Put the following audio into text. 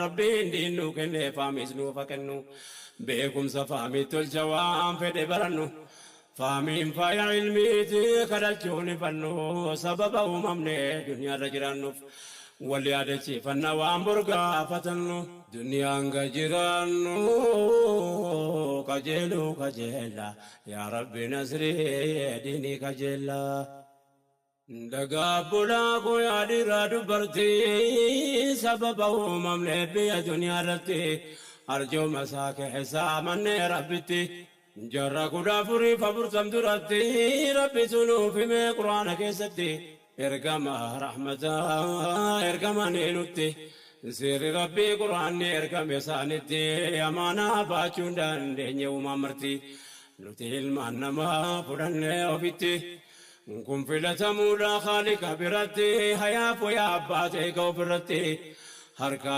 Rabbiin diin nuu kenne faamis nuuf haa kennu. Beekumsa faamii tolcha waan fedhe barannu. Faamiin faaya ilmiiti kadhachuun ifannu sababa uumamne duniyaarra jiraannuuf. Wal yaadachiifanna waan borgaafatannu. Duniyaan ga jiraannu kajeeluu kajeella yaa Rabbi nasrii diinii kajeella. Dhagaa bulaa koo yaa dhiiraa dubartii sababa uumamne biyya duniyaa irratti arjooma isaa keessaa mannee Rabbitti. Jarra 1440 duratti Rabbi sunuuf himee Quraana keessatti ergama rahmataa ergama nutti. Seerri Rabbii Quraanni ergame isaanitti amaanaa baachuu hin dandeenye uumaan marti. Nuti ilmaan namaa fudhannee ofitti. Kun filatamuudha Khaalika biratti hayaaf wayaa abbaa ta'e ofirratti harkaa.